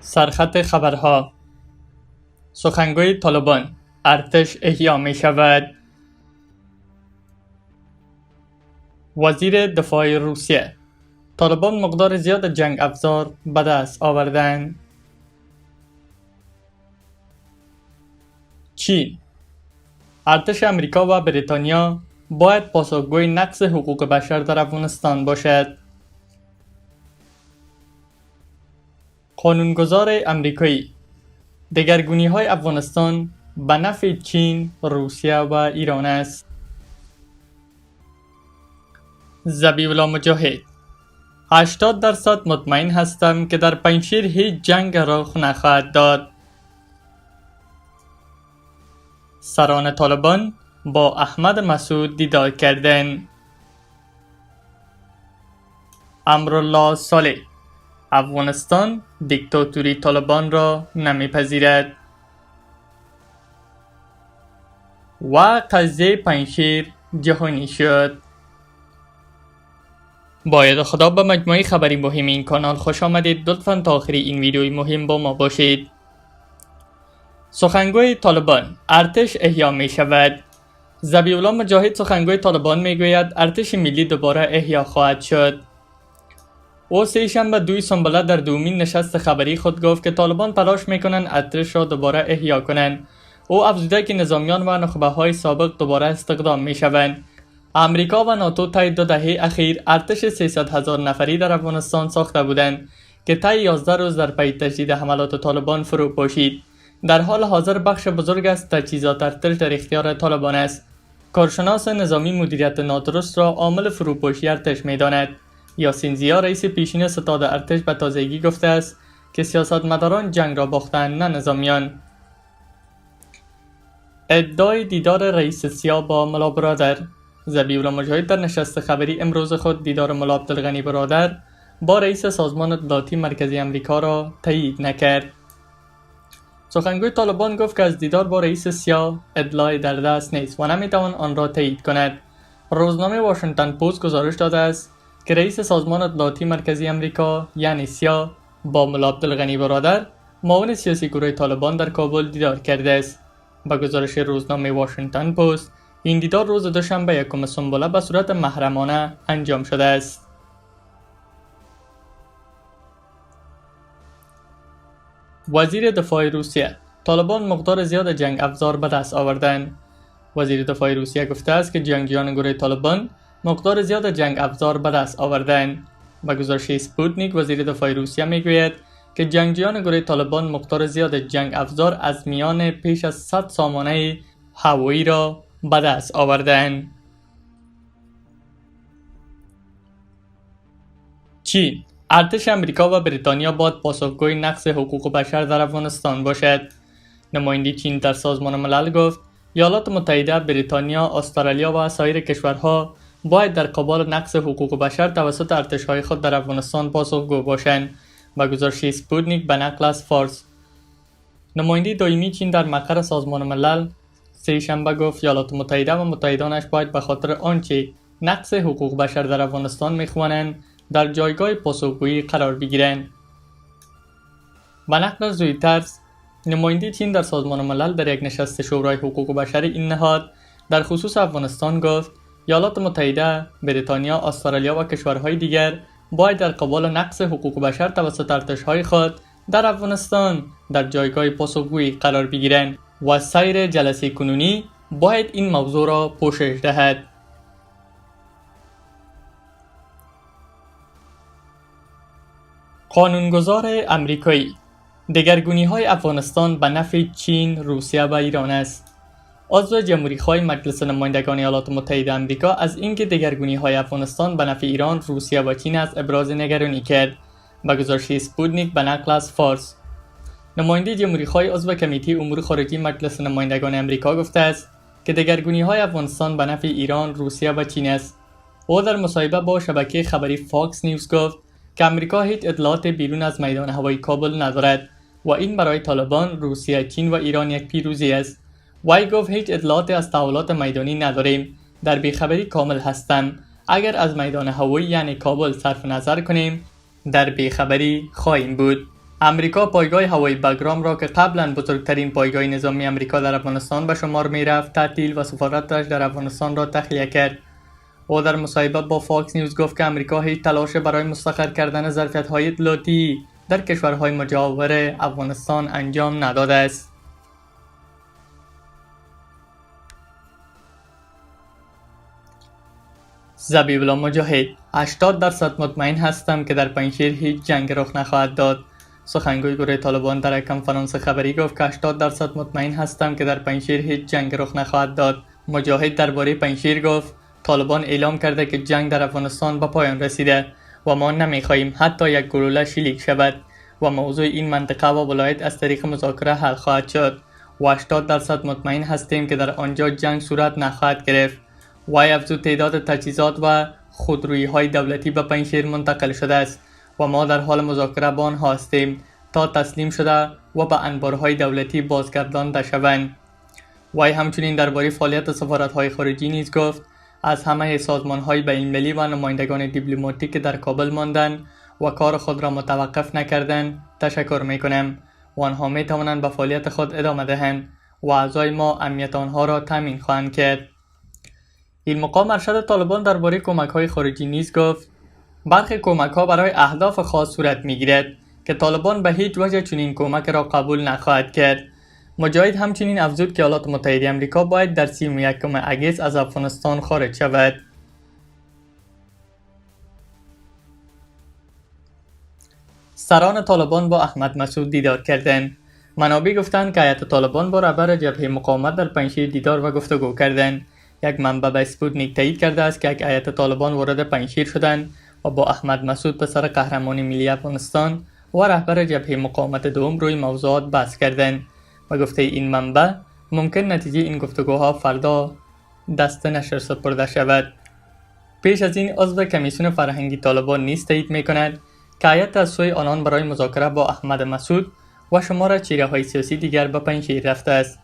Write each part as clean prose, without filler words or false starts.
سرخط خبرها: سخنگوی طالبان: ارتش احیا می شود. وزیر دفاع روسیه: طالبان مقدار زیاد جنگ افزار به دست آوردند. چین: ارتش امریکا و بریتانیا باید پاسخگوی نقض حقوق بشر در افغانستان باشد. قانونگذار امریکایی: دگرگونی های افغانستان به نفع چین، روسیه و ایران است. ذبیح الله مجاهد: 80% مطمئن هستم که در پنجشیر هیچ جنگ رخ نخواهد داد. سران طالبان با احمد مسعود دیدار کردند. امرالله صالح: افغانستان دیکتاتوری طالبان را نمیپذیرد. و قضیه پنجشیر جهانی شد. باید خدا به مجموعه خبری مهم این کانال خوش آمدید. لطفا تا آخر این ویدیوی مهم با ما باشید. سخنگوی طالبان: ارتش احیا می شود. ذبیح الله مجاهد سخنگوی طالبان می گوید ارتش ملی دوباره احیا خواهد شد. او سه شنبه 2 سنبله در دومین نشست خبری خود گفت که طالبان تلاش میکنند ارتش را دوباره احیا کنند. او افزوده که نظامیان و نخبه های سابق دوباره استخدام می شوند. امریکا و ناتو طی 2 دهه اخیر ارتش 300,000 نفری در افغانستان ساخته بودند که طی 11 روز در پی تجدید حملات طالبان فرو پاشید. در حال حاضر بخش بزرگ از تجهیزات ارتش در اختیار طالبان است. کارشناس نظامی مدیریت نادرست را عامل فروپاشی ارتش می‌داند. یاسین ضیا رئیس پیشین ستاد ارتش به تازگی گفته است که سیاستمداران جنگ را باختند نه نظامیان. ادعای دیدار رئیس سیا با ملا برادر. ذبیح الله مجاهد در نشست خبری امروز خود دیدار ملا عبدالغنی برادر با رئیس سازمان اطلاعاتی مرکزی امریکا را تایید نکرد. سخنگوی طالبان گفت که از دیدار با رئیس سیا اطلاعی در دست نیست و نمیتوان آن را تایید کند. روزنامه واشنگتن پست گزارش داده است که رئیس سازمان اطلاعاتی مرکزی امریکا یعنی سیا با ملا عبدالغنی برادر معاون سیاسی گروه طالبان در کابل دیدار کرده است. با گزارش روزنامه واشنگتن پست این دیدار روز دوشنبه 1 سنبله به صورت محرمانه انجام شده است. وزیر دفاع روسیه: طالبان مقدار زیاد جنگ افزار به دست آوردند. وزیر دفاع روسیه گفته است که جنگجویان گروه طالبان مقدار زیاد جنگ افزار به دست آوردند. با گزارش اسپوتنیک وزیر دفاع روسیه میگوید که جنگجویان گروه طالبان مقدار زیاد جنگ افزار از میان پیش از 100 سامانه هوایی را به دست آوردند. چین: ارتش امریکا و بریتانیا باید پاسخگوی نقض حقوق بشر در افغانستان باشد. نماینده چین در سازمان ملل گفت ایالات متحده، بریتانیا، استرالیا و سایر کشورها باید در قبال نقض حقوق بشر توسط ارتش‌های خود در افغانستان پاسخگو باشند. با گزارش اسپوتنیک به نقل از فارس، نماینده دائمی چین در مقر سازمان ملل سه شنبه گفت ایالات متحده و متحدانش باید به خاطر آنچه نقض حقوق بشر در افغانستان میخوانند در جایگاه پاسخگویی قرار بگیرند. به نقل از رویترز، نماینده چین در سازمان ملل در یک نشست شورای حقوق بشر این نهاد در خصوص افغانستان گفت ایالات متحده، بریتانیا، استرالیا و کشورهای دیگر باید در قبال نقض حقوق بشر توسط ارتش‌های خود در افغانستان در جایگاه پاسخگویی قرار بگیرند و سیر جلسه کنونی باید این موضوع را پوشش دهد. قانونگذار امریکایی: دگرگونی‌های افغانستان به نفع چین، روسیه و ایران است. عضو جمهوری‌خواه مجلس نمایندگان ایالات متحده آمریکا از اینکه دگرگونی‌های افغانستان به نفع ایران، روسیه و چین است ابراز نگرانی کرد. با گزارش اسپوتنیک به نقل از فارس، نماینده جمهوری‌خواه عضو کمیته امور خارجی مجلس نمایندگان آمریکا گفته است که دگرگونی‌های افغانستان به نفع ایران، روسیه و چین است. او در مصاحبه با شبکه خبری فاکس نیوز گفت که آمریکا هیچ اطلاعات بیرون از میدان هوایی کابل ندارد و این برای طالبان، روسیه، چین و ایران یک پیروزی است. وی گفت هیچ اطلاعاتی از تحولات میدانی نداریم، در بیخبری کامل هستم. اگر از میدان هوایی یعنی کابل صرف نظر کنیم در بیخبری خواهیم بود. امریکا پایگاه هوایی بگرام را که قبلا بزرگترین پایگاه نظامی امریکا در افغانستان به شمار می‌رفت تعطیل و سفارتش در افغانستان را تخلیه کرد. او در مصاحبه با فاکس نیوز گفت که امریکا هیچ تلاش برای مستقر کردن ظرفیت‌های اطلاعاتی در کشورهای مجاور افغانستان انجام نداده است. ذبیح الله مجاهد: 80% مطمئن هستم که در پنجشیر هیچ جنگ رخ نخواهد داد. سخنگوی گروه طالبان در یک کنفرانس خبری گفت که 80% مطمئن هستم که در پنجشیر هیچ جنگ رخ نخواهد داد. مجاهد درباره پنجشیر گفت طالبان اعلام کرده که جنگ در افغانستان به پایان رسیده و ما نمیخواهیم حتی یک گلوله شلیک شود و موضوع این منطقه و ولایت از طریق مذاکره حل خواهد شد و 80% مطمئن هستیم که در آنجا جنگ صورت نخواهد گرفت. وی افزود تعداد تجهیزات و خودرویی های دولتی به پنجشیر منتقل شده است و ما در حال مذاکره با آنها هستیم تا تسلیم شده و به انبارهای دولتی بازگردانده شوند. وی همچنین درباره فعالیت سفارت‌های خارجی نیز گفت از همه سازمان‌های بین‌المللی و نمایندگان دیپلماتیک که در کابل ماندند و کار خود را متوقف نکردند تشکر می‌کنم و آنها می‌توانند به فعالیت خود ادامه دهند و اعضای ما امنیت آنها را تامین خواهند کرد. این مقام ارشد طالبان درباره کمک‌های خارجی نیز گفت برخی کمک‌ها برای اهداف خاص صورت می‌گیرد که طالبان به هیچ وجه چنین کمک را قبول نخواهد کرد. مجاهد همچنین افزود که ایالات متحده آمریکا باید در 31 اگست از افغانستان خارج شود. سران طالبان با احمد مسعود دیدار کردند. منابع گفتند که هیئت طالبان با رهبر جبهه مقاومت در پنجشیر دیدار و گفتگو کردند. یک منبع به اسپوتنیک تایید کرده است که یک هیئت طالبان وارد پنجشیر شدند و با احمد مسعود پسر قهرمان ملی افغانستان و رهبر جبهه مقاومت دوم روی موضوعات بحث کردند. و گفته این منبع ممکن نتیجه این گفتگوها فردا دست نشر سپرده شود. پیش از این عضو کمیسیون فرهنگی طالبان نیز تایید میکند که هیئت از سوی آنان برای مذاکره با احمد مسعود و شمار چهره‌های سیاسی دیگر به پنجشیر رفته است.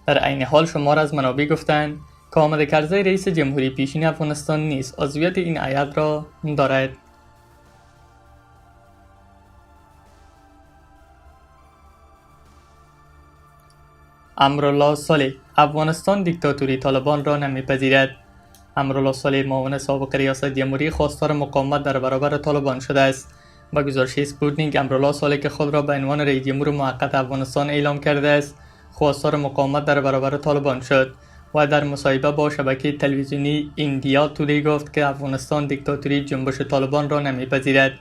در عین حال شمار از منابع گفتند که حامد کرزی رئیس جمهوری پیشین افغانستان نیز عضویت این هیئت را دارد. امرالله صالح: افغانستان دیکتاتوری طالبان را نمیپذیرد. امرالله صالح معاون سابق ریاست جمهوری خواستار مقاومت در برابر طالبان شده است. با گزارش اسپوتنیک امرالله صالح که خود را به عنوان رئیس جمهور موقت افغانستان اعلام کرده است خواستار مقاومت در برابر طالبان شد و در مصاحبه با شبکه تلویزیونی ایندیا تودی گفت که افغانستان دیکتاتوری جنبش طالبان را نمیپذیرد.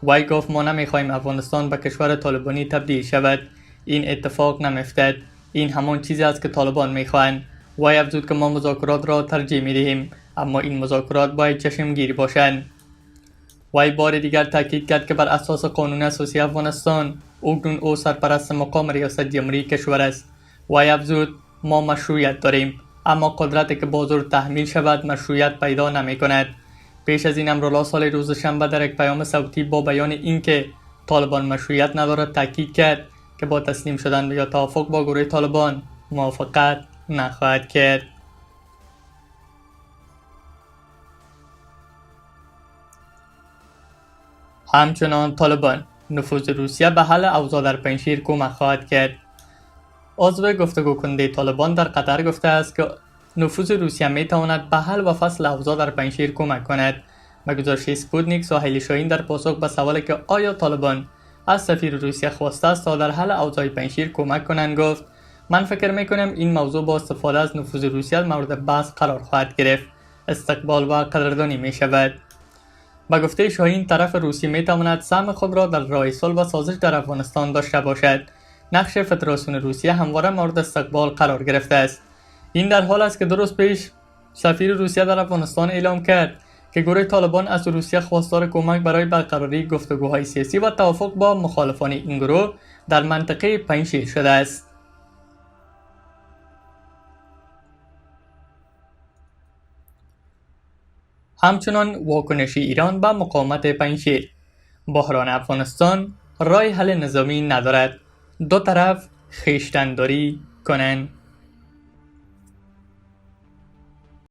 وی گفت ما نمیخواهیم افغانستان به کشور طالبانی تبدیل شود. این اتفاق نمیافتد. این همان چیزی است که طالبان میخواهند. وی افزود که ما مذاکرات را ترجیح میدهیم اما این مذاکرات باید چشمگیر باشند. وی بار دیگر تاکید کرد که بر اساس قانون اساسی افغانستان اکنون او سرپرست مقام ریاست جمهوری کشور است. وی افزود ما مشروعیت داریم اما قدرتی که با زور تحمیل شود مشروعیت پیدا نمی کند. پیش از این امرالله صالح روز شنبه در یک پیام صوتی با بیان اینکه طالبان مشروعیت ندارد تاکید کرد که با تسلیم شدن یا توافق با گروه طالبان موافقت نخواهد کرد. همچنان طالبان نفوذ روسیه به حل اوضاع در پنجشیر کمک خواهد کرد. عضو گفتگو کننده طالبان در قطر گفته است که نفوذ روسیه می تواند به حل و فصل اوضاع در پنجشیر کمک کند. به گزارش اسپوتنیک ساحل شاهین در پاسخ به سوالی که آیا طالبان از سفیر روسیه خواسته است تا در حل اوضاع پنجشیر کمک کنند گفت من فکر می کنم این موضوع با استفاده از نفوذ روسیه مورد بحث قرار خواهد گرفت، استقبال و قدردانی می شود. به گفته شاهین طرف روسی می تواند سهم خود را در راه صلح و سازش در افغانستان داشته باشد. نقش فدراسیون روسیه همواره مورد استقبال قرار گرفته است. این در حال است که 2 روز پیش سفیر روسیه در افغانستان اعلام کرد که گروه طالبان از روسیه خواستار کمک برای برقراری گفتگوهای سیاسی و توافق با مخالفان این گروه در منطقه پنجشیر شده است. همچنان واکنش ایران به مقاومت پنجشیر. بحران افغانستان راه حل نظامی ندارد. دو طرف خویشتن‌داری کنند.